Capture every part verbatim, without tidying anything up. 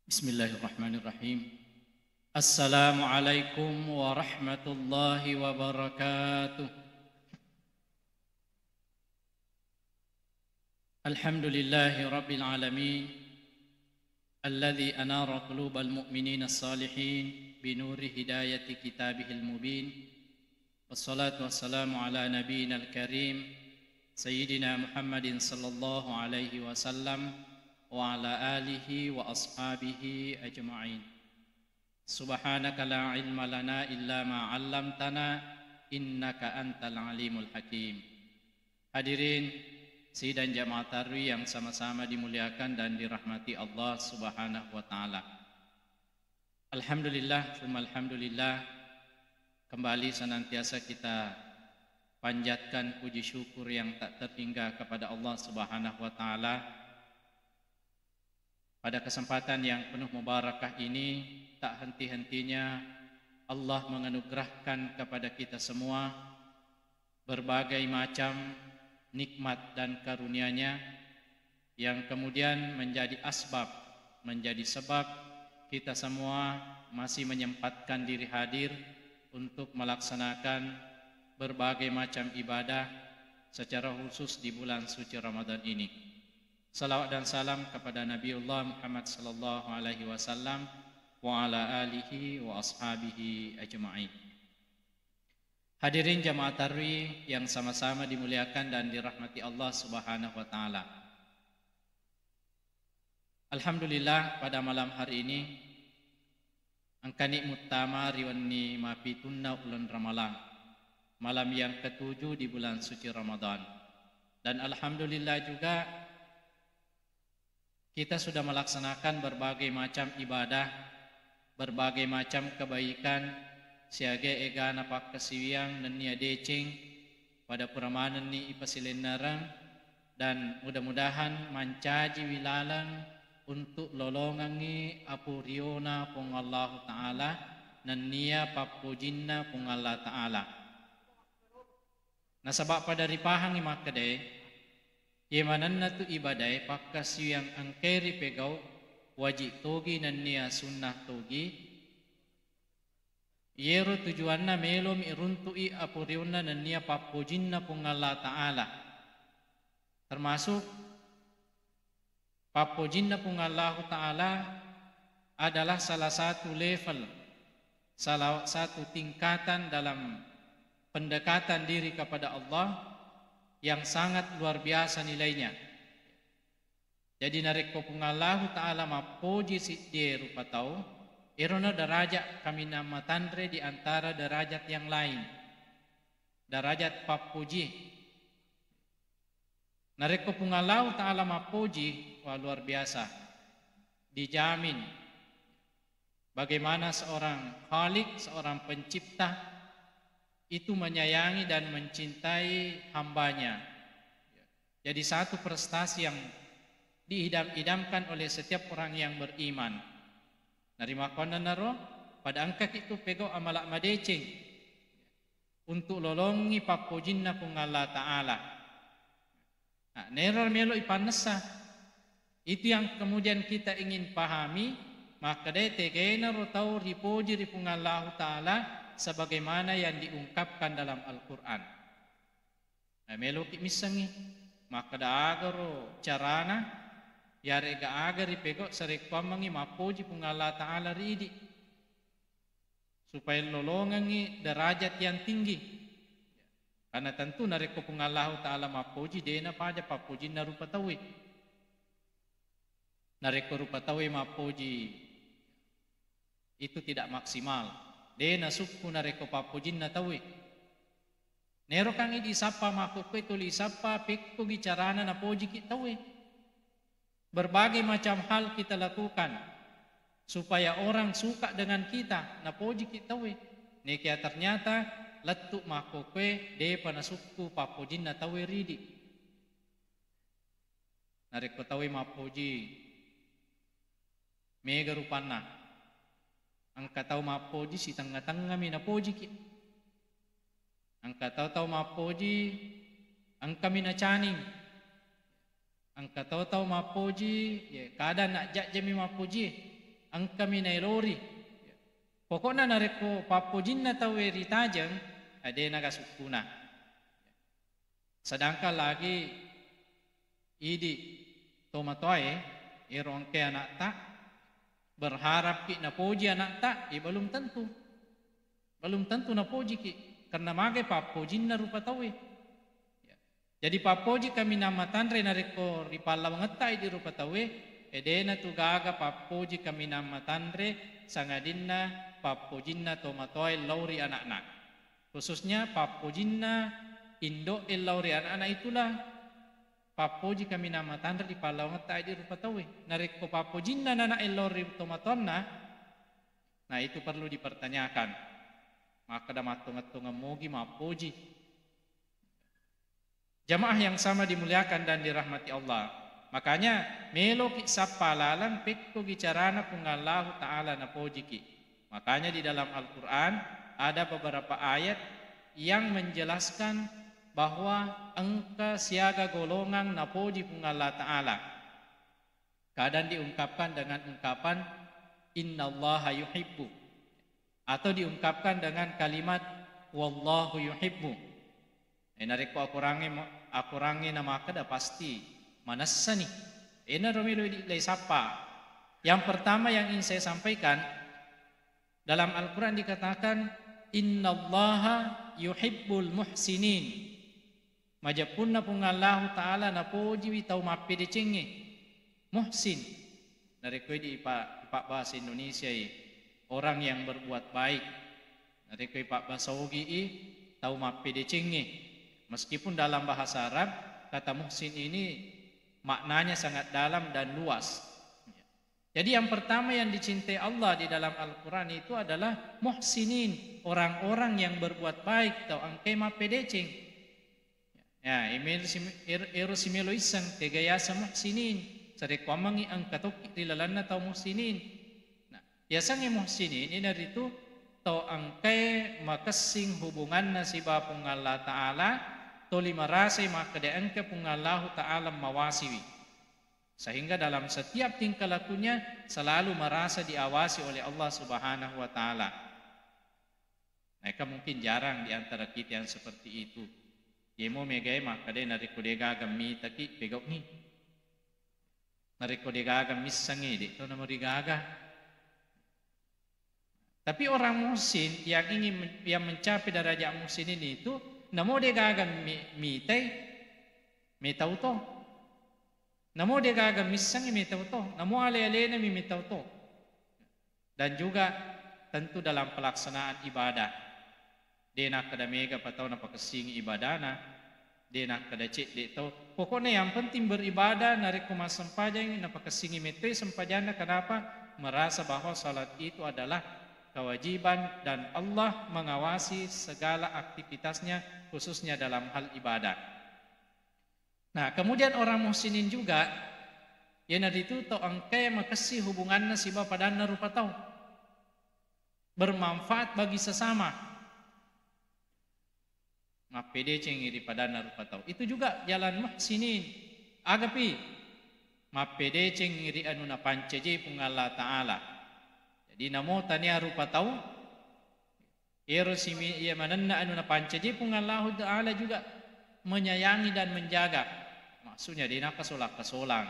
Bismillahirrahmanirrahim. Assalamualaikum warahmatullahi wabarakatuh. Alhamdulillahi rabbil alamin, alladzi anara qulubal mu'minina salihin binuri hidayati kitabihil mubin. Wassalatu wassalamu ala nabiyyinal karim, Sayyidina Muhammadin sallallahu alaihi wasallam, wa ala alihi wa ashabihi ajma'in. Subhanaka la ilma lana illa ma 'allamtana, innaka antal alimul hakim. Hadirin sidang jamaah tarwih yang sama-sama dimuliakan dan dirahmati Allah Subhanahu wa taala. Alhamdulillah, tsumma alhamdulillah, kembali senantiasa kita panjatkan puji syukur yang tak terhingga kepada Allah Subhanahu wa taala. Pada kesempatan yang penuh mubarakah ini, tak henti-hentinya Allah menganugerahkan kepada kita semua berbagai macam nikmat dan karunia-Nya yang kemudian menjadi asbab, menjadi sebab kita semua masih menyempatkan diri hadir untuk melaksanakan berbagai macam ibadah, secara khusus di bulan suci Ramadan ini. Salawat dan salam kepada Nabiullah Muhammad sallallahu alaihi wasallam wa ala alihi wa ashabihi ajma'in. Hadirin jamaah tarwih yang sama-sama dimuliakan dan dirahmati Allah Subhanahu wa taala. Alhamdulillah, pada malam hari ini engkani muttama ri wenni mapitunna uleng Ramalang, malam yang ketujuh di bulan suci Ramadan. Dan alhamdulillah juga, kita sudah melaksanakan berbagai macam ibadah, berbagai macam kebaikan, siaga egana pakkasiwiang nennia deceng, pada pura manenni ipasilennereng, dan mudah-mudahan mancajiwi laleng untuk lolongengngi apuriona Puang Allahu Ta'ala, nennia pappojinna Puang Allah Ta'ala. Nasaba pada ripahangngi makkedae, iye manenna tu ibadae pakkasiwiang engkae ripegau, wajib togi nennia sunnah togi, iyero tujuanna melomi runtu'i apurionna nennia pappojinna Puang Allah Ta'ala. Termasuk pappojinna Puang Allahu Ta'ala adalah salah satu level, salah satu tingkatan dalam pendekatan diri kepada Allah yang sangat luar biasa nilainya. Jadi, narekko Puang Allahu Ta'ala mappoji siddie rupa tau, erono derajat kaminang matanre di antara derajat yang lain. Derajat pappoji. Narekko Puang Allahu Ta'ala mappoji, wah, luar biasa. Dijamin bagaimana seorang Khalik, seorang pencipta itu menyayangi dan mencintai hambanya. Jadi satu prestasi yang diidam-idamkan oleh setiap orang yang beriman. Narimakkuannanaro, pada engkaki tu pegau amala madeceng untuk lolongi pappojinna Puang Allah Ta'ala. Nah, nero melo ipannessa. Itu yang kemudian kita ingin pahami, makkedai tegainaro tau ripoji ri Puang Allahu Ta'ala sebagaimana yang diungkapkan dalam Al-Quran. Nah, meloki missengngi, makkeda agaro carana, yarega aga ripegau sarekkuammengngi mappoji Puang Allah Ta'ala ri idi. Supaya lolongengngi derajat yang tinggi. Karena tentu narekko Puang Allahu Ta'ala mappoji, de'na paja pappojinna rupa tauwe. Narekko rupa tauwe mappoji, itu tidak maksimal. De' nasukku narekko pappojinna tauwe. Nero kan idi sappa makkukkue tuli sappa pekkogi carana napojiki tauwe. Berbagai macam hal kita lakukan supaya orang suka dengan kita, napojiki tauwe. Nekia ternyata lettu makkukkue de'pa nasukku pappojinna tauwe ridi. Narekko tauwe mappoji, mega rupanna. Engka tau mappoji, sitengnga-tengngami napojiki. Engka tau-tau mappoji, engkami nacaning. Engka tau-tau mappoji, ye, kada najjajjami mappoji. engkami naelori. Pokokna narekko pappojinna tauwe ritajeng, eh, de naga sukkuna. Sedangkan lagi idi tomatoae, ero engkae anakta, berharapki napoji anakta, eh, belum tentu. Belum tentu napojiki, karena magai pappojinna rupa tauwe. Ya. Jadi pappoji kaminang matanre narekko ripallawangetta idi rupa tauwe, eh, dena tu gaga pappoji kaminang matanre sangadinna pappojinna tomatoae lao ri anakna. Khususnya pappojinna indo'e lao ri anakna itulah pappoji kaminang matanre ripallawangetta idi rupa tauwe. Narekko pappojinna nana'e lao ri tomatoanna, nah itu perlu dipertanyakan. Makkeda mattongeng-tongeng mogi mappoji. Jamaah yang sama dimuliakan dan dirahmati Allah. Makanya, meloki sappa laleng pekkogi carana Puang Allahu Ta'ala napojiki. Makanya di dalam Al-Quran ada beberapa ayat yang menjelaskan bahwa engka siaga golongang napoji Puang Allah Ta'ala. Kadang diungkapkan dengan ungkapan innallaha yuhibbu, atau diungkapkan dengan kalimat wallahu yuhibbu. Eh, narekko akorangnge, akorangnge namakkeda pasti manessani. Enaro melo di-, leisappa. Yang pertama yang ingin saya sampaikan, dalam Al-Quran dikatakan, "Innallaha yuhibbul muhsinin." Majeppunna Puang Allahu Ta'ala napojiwi tau mappedecengnge. Muhsin. Narekko di pa-, pabbahasa Indonesiai, orang yang berbuat baik. Narekko pabbahasa Ogi i, tau mappedecengnge. Meskipun dalam bahasa Arab, kata muhsin ini maknanya sangat dalam dan luas. Jadi yang pertama yang dicintai Allah di dalam Al-Quran itu adalah muhsinin, orang-orang yang berbuat baik, tau engkae mappedeceng. Ya, ero si-, er-, ero simelo isseng, kega yaseng muhsinin, sarekkoammengngi engka tokki ri lalenna tau muhsinin. Nah, yasengnge muhsinin, inaritu tau engkae makessing hubunganna siba Puang Allah Ta'ala, toli marasai makkeda engka Puang Allahu Ta'ala mawasiwi. Sehingga dalam setiap tingkah lakunya selalu merasa diawasi oleh Allah Subhanahu wa Ta'ala. Nah, eka mungkin jarang di antara kita yang seperti itu. Yemo megae makkeda narekko degaga mitaki, pegau'i. Narekko degaga missengngi, de to namarigaga. Tapi orang muhsin yang ingin men-, yang mencapai derajat muhsinin itu, namo degaga mi-, mitai, metau to. Namo degaga missengngi, metau to. Namo ale-alenami, metau to. Dan juga tentu dalam pelaksanaan ibadah. De nakkeda mega pa tau napakessingi ibadana, de nakkeda cedde tau. Pokoknya yang penting beribadah, narekko massempajang napakessingi mettoi sempajanna. Kenapa? Merasa bahwa salat itu adalah kewajiban dan Allah mengawasi segala aktivitasnya, khususnya dalam hal ibadah. Nah, kemudian orang muhsinin juga, iyanaritu tau engkae makessing hubunganna siba padanna rupa tau. Bermanfaat bagi sesama. Mappedecengngi ri padanna rupa tau. Itu juga jalan muhsinin. Agapi? Mappedecengngi ri anu napancaji Puang Allah Ta'ala. Jadi, namo tania rupa tau, ero simi-, iya manenna anu napancaji Puang Allahu Ta'ala juga menyayangi dan menjaga. Maksudnya, de nakasolang-kasolang.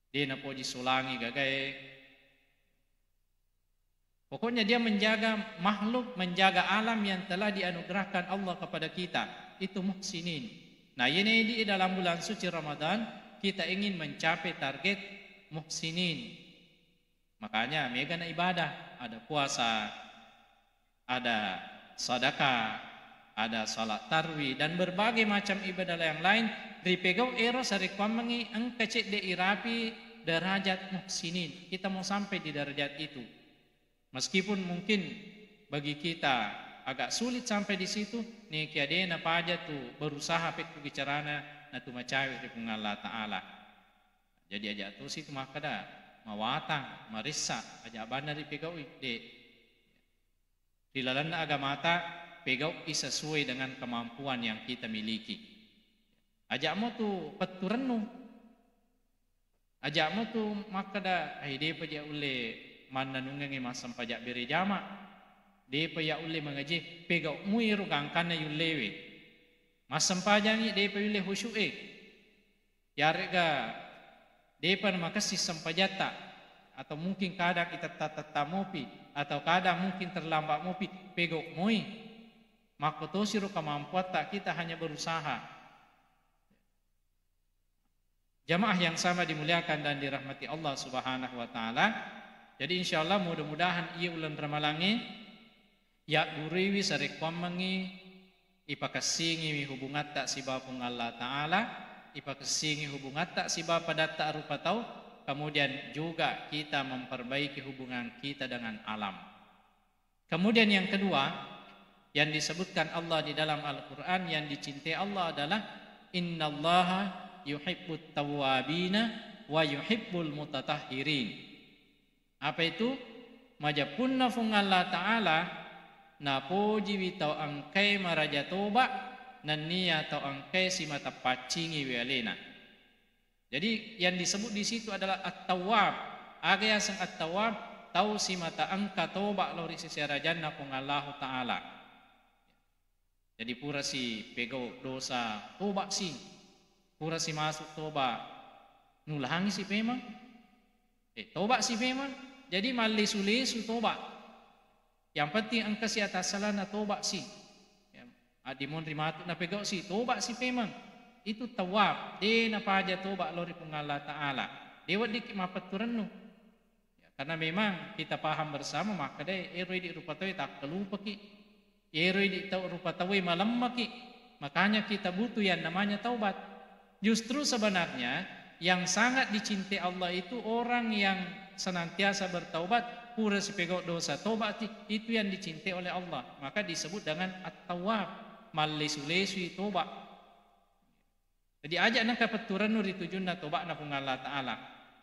De napoji solangi gagae. Pokoknya dia menjaga makhluk, menjaga alam yang telah dianugerahkan Allah kepada kita. Itu muhsinin. Nah, ini di dalam bulan suci Ramadan, kita ingin mencapai target muhsinin. Makanya, megana ibadah, ada puasa, ada sadaka, ada salat tarwi, dan berbagai macam ibadah yang lain, ripegau ero sarekkoammengngi engka cedde irapi derajat muhsinin. Kita mau sampai di derajat itu. Meskipun mungkin bagi kita agak sulit sampai di situ, nekia de napaja tu berusaha pekkugi carana natu macawe ri Puang Allah Ta'ala. Jadi aja tosi tu makkeda mawatang, maressa, aja banna ripegaui, de. Ri lalenna agamata, pegaui sesuai dengan kemampuan yang kita miliki. Aja mo tu pettu rennu. Aja'mu tu makkeda, "Ai, depa ja ulle mannanungengngi massempajang bere jama. Depa ya ulle mangaji." Pegau mui ro gangkanna yullewe. Massempajangngi depa yulle khusyu'e. Yarega depa namakessing sempajatta, atau mungkin kadang itetta-tetta mopi, atau kadang mungkin terlambat mopi, pegau moi. Makkotosiro kemampuatta, kita hanya berusaha. Jamaah yang sama dimuliakan dan dirahmati Allah Subhanahu wa Ta'ala. Jadi, insya Allah, mudah-mudahan iya uleng Ramalangnge yagguruiwi sarekkuammengngi, ipakessingiwi hubungatta sibawa Puang Allah Ta'ala, ipakessingi hubungatta sibawa padatta rupa tau, kemudian juga kita memperbaiki hubungan kita dengan alam. Kemudian yang kedua, yang disebutkan Allah di dalam Al-Quran, yang dicintai Allah adalah, "Innallaha yuhibbut tawwabina wa yuhibbul mutatahhirin." Apa itu? Majapunna Fuang Allah Ta'ala napojiwi tau engkae maraja toba, nennia tau engkae simata paccingiwi alena. Jadi, yang disebut di situ adalah At-Tawwab. Aga yaseng At-Tawwab? Tau simata engka toba lao ri sese arajanna Puang Allahu Ta'ala. Jadi, pura si pegau dosa, toba si. Pura si masuk toba, nulangi si pemeng. Eh, toba si pemeng. Jadi, mallesu-lesu toba. Yang penting engka si atassalanna, toba si. Ya, addimonri matu napegau si, toba si pemeng. Itu tawwab, de napaja toba lao ri Puang Allah Ta'ala. De weddikki mappettu rennu. Ya, karena memang kita paham bersama, makkeda ero idi rupa tauwe takkalupaki. Ero idi tau rupa tauwe malemmaki. Makanya kita butuh yang namanya taubat. Justru sebenarnya yang sangat dicintai Allah itu orang yang senantiasa bertaubat, pura sipegau dosa, tobat, itu yang dicintai oleh Allah. Maka disebut dengan At-Tawwab, mallesu-lesui tobat. Jadi, aja nengka petturennu ri tujunna toba'na Puang Allah Ta'ala.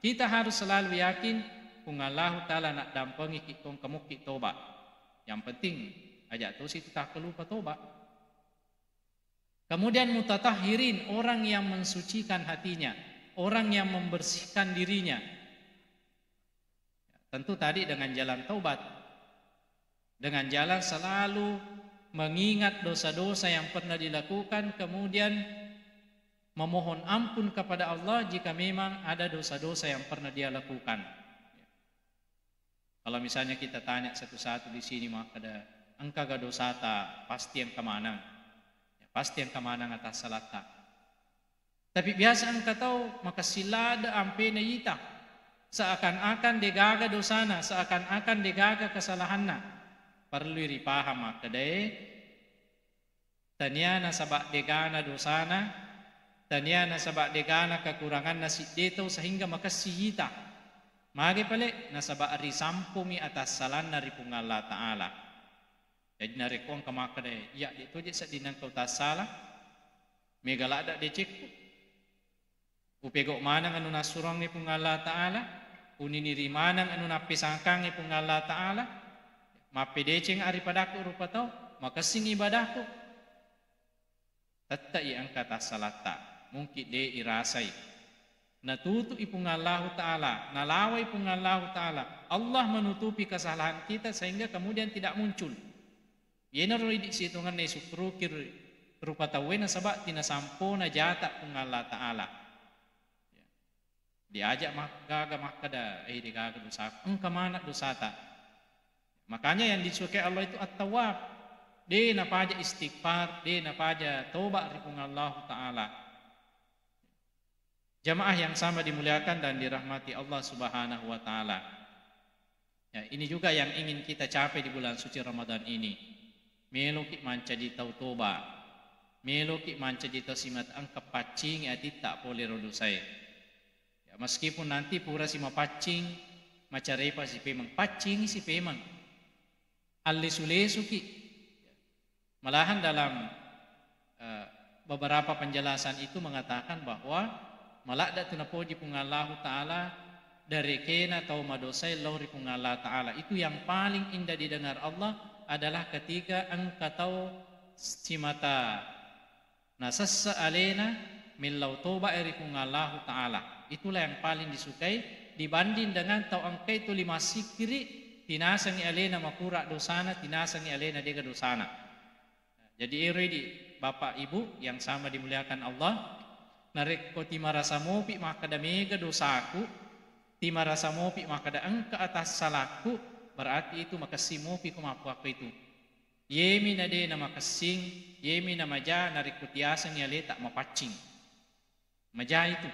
Kita harus selalu yakin Puang Allah Ta'ala naddampengiki ko engka mukki toba. Yang penting, aja tosi tu takkalupa toba. Kemudian mutatahhirin, orang yang mensucikan hatinya, orang yang membersihkan dirinya. Tentu tadi dengan jalan taubat. Dengan jalan selalu mengingat dosa-dosa yang pernah dilakukan, kemudian memohon ampun kepada Allah jika memang ada dosa-dosa yang pernah dia lakukan. Kalau misalnya kita tanya satu-satu di sini, makkeda, "Engkaga dosata?" Pasti engka maneng. Ya, pasti engka maneng atas salatta. Tapi biasa engka tau makessing ladde ampena ita, seakan-akan degaga dosana, seakan-akan degaga kesalahanna. Perlui ripaham makkedae, tania nasaba degana dosana, tania nasaba degana kekuranganna sidde tau sehingga makessing ita. Mage pale? Nasaba risampomi atassalanna ri Puang Allah Ta'ala. Jadi narekko engka makkeda, "Iya, de toje sedding engka utassala, mega ladde decekku. Upegau maneng anu nassuroangngi Puang Allah Ta'ala, uniniri maneng anu nappesangkangngi Puang Allah Ta'ala, mappedeceng aripadakku rupa tau, makessing ibadahku." Tette'i engka tassalatta, mungkin de irasai. Natutu'i Puang Allahu Ta'ala, nalawai Puang Allahu Ta'ala. Allah menutupi kesalahan kita sehingga kemudian tidak muncul. Yenaro idi sitongenna isukkuruki rupa tauwe nasaba tinasampona jata Puang Allah Ta'ala. Ya. Diajak mak-, gaga makkeda, "Eh, degaga dosaku." Engka maneng dosata. Makanya yang disukai Allah itu At-Tawwab. De napaja istighfar, de napaja toba ri Puang Allahu Ta'ala. Jamaah yang sama dimuliakan dan dirahmati Allah Subhanahu wa Ta'ala. Ya, ini juga yang ingin kita capai di bulan suci Ramadan ini. Meloki mancaji tau toba. Meloki mancaji tau simata engka paccingi atitta pole ro dosae. Ya, meskipun nanti pura si mapaccing, macarepa si pemeng, paccingi si pemeng. Allesu-lesuki. Malahan dalam, eh, beberapa penjelasan itu mengatakan bahwa maladde tu napoji Puang Allahu Ta'ala darekena tau madosae lao ri Puang Allah Ta'ala. Itu yang paling indah didengar Allah adalah ketika engka tau simata nasessa alena millau toba ri Puang Allahu Ta'ala. Itulah yang paling disukai dibanding dengan tau engkai tuli massikkiri, tinasengngi alena makura dosana, tinasengngi alena dega dosana. Jadi ero idi Bapak Ibu yang sama dimuliakan Allah, narekko timarasa mopi makkeda mega dosaku, timarasa mopi makkeda engka atas salahku, berarti itu makessing mopi ko mappuakko itu. Yemi na de na makessing, yemi na maja narekko tiasengngi aleta mapaccing. Maja itu.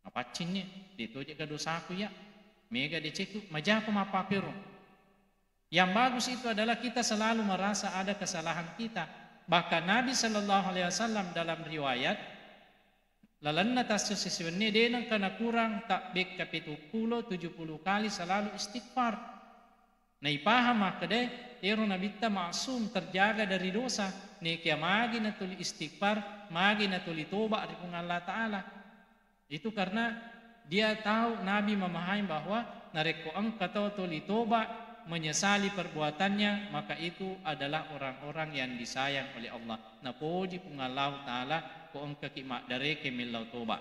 Mapaccinni, de toje ga dosaku ya. Mega decekku, maja ko mappapero. Yang bagus itu adalah kita selalu merasa ada kesalahan kita. Bahkan Nabi Shallallahu Alaihi Wasallam dalam riwayat, lalenna tassessi siwenni de nengka nakurang tabbekka pitu pulo, tujuh puluh kali selalu istighfar. Naipahang makkeda, ero Nabitta maksum, terjaga dari dosa, nekia magi natuli istighfar, magi natuli toba ri Puang Allah Ta'ala. Itu karena dia tahu, Nabi memahami bahwa narekko engka tau tuli toba, menyesali perbuatannya, maka itu adalah orang-orang yang disayang oleh Allah. Napoji Puang Allah Ta'ala ko engkaki maddareke mellau toba.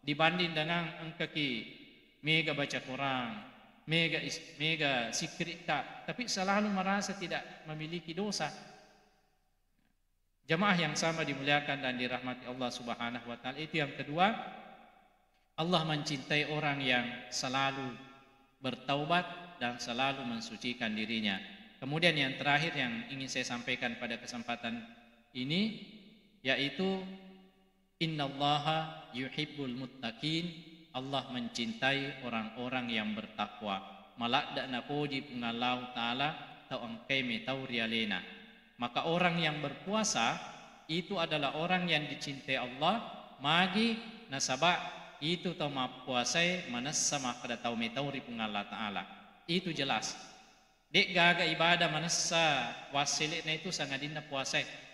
Dibanding dengan engkaki mega baca Quran, mega is-, mega sikkiritta, tapi selalu merasa tidak memiliki dosa. Jamaah yang sama dimuliakan dan dirahmati Allah Subhanahu wa Ta'ala, itu yang kedua, Allah mencintai orang yang selalu bertaubat dan selalu mensucikan dirinya. Kemudian yang terakhir yang ingin saya sampaikan pada kesempatan ini, yaitu Innallaha yuhibbul muttaqin, Allah mencintai orang-orang yang bertakwa. Maladda napoji Puang Allahu Ta'ala tau engkai metau ri alena. Maka orang yang berpuasa itu adalah orang yang dicintai Allah, magi nasaba itu tau mappuasai manessa makkeda tau metau ri Puang Allah Ta'ala. Itu jelas. De'gaga ibadah manessa wassele'na itu sangadinna puasae.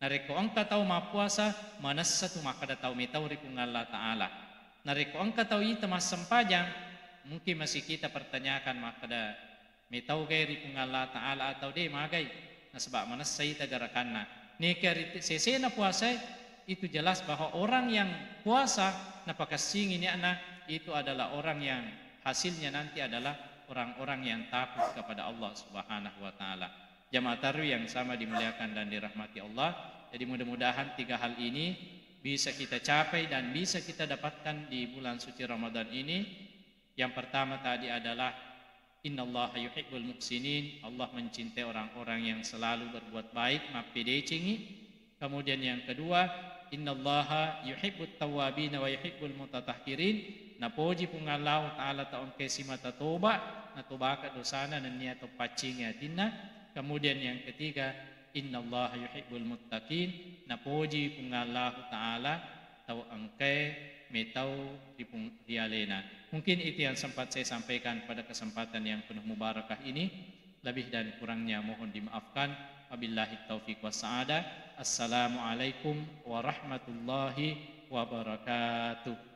Narekko engka tau mappuasa, manessa tu makkeda tau metau ri Puang Allah Ta'ala. Narekko engka tau ita massempajang, mungkin masih kita pertanyakan makkeda metau gai ri Puang Allah Ta'ala atau de magai, nasaba manessa ita garakanna. Neka ri sesena puasae, itu jelas bahwa orang yang puasa napakessingi niatna, itu adalah orang yang hasilnya nanti adalah orang-orang yang takut kepada Allah Subhanahu wa Ta'ala. Jamaah tarwih yang sama dimuliakan dan dirahmati Allah. Jadi mudah-mudahan tiga hal ini bisa kita capai dan bisa kita dapatkan di bulan suci Ramadan ini. Yang pertama tadi adalah innallaha yuhibbul muhsinin, Allah mencintai orang-orang yang selalu berbuat baik, mappedecengi. Kemudian yang kedua, innallaha yuhibbut tawwabina wa yuhibbul mutatahhirin. Napoji Puang Allahu Ta'ala tau engkai simata toba, natobaka dosana nennia to paccingi atinna. Kemudian yang ketiga, innallaha yuhibbul muttaqin. Napoji Puang Allahu Ta'ala tau engkai metau ri pung-, ri alena. Mungkin itu yang sempat saya sampaikan pada kesempatan yang penuh mubarakah ini. Lebih dan kurangnya mohon dimaafkan. Wabillahi taufiq wassa'adah. Assalamualaikum warahmatullahi wabarakatuh.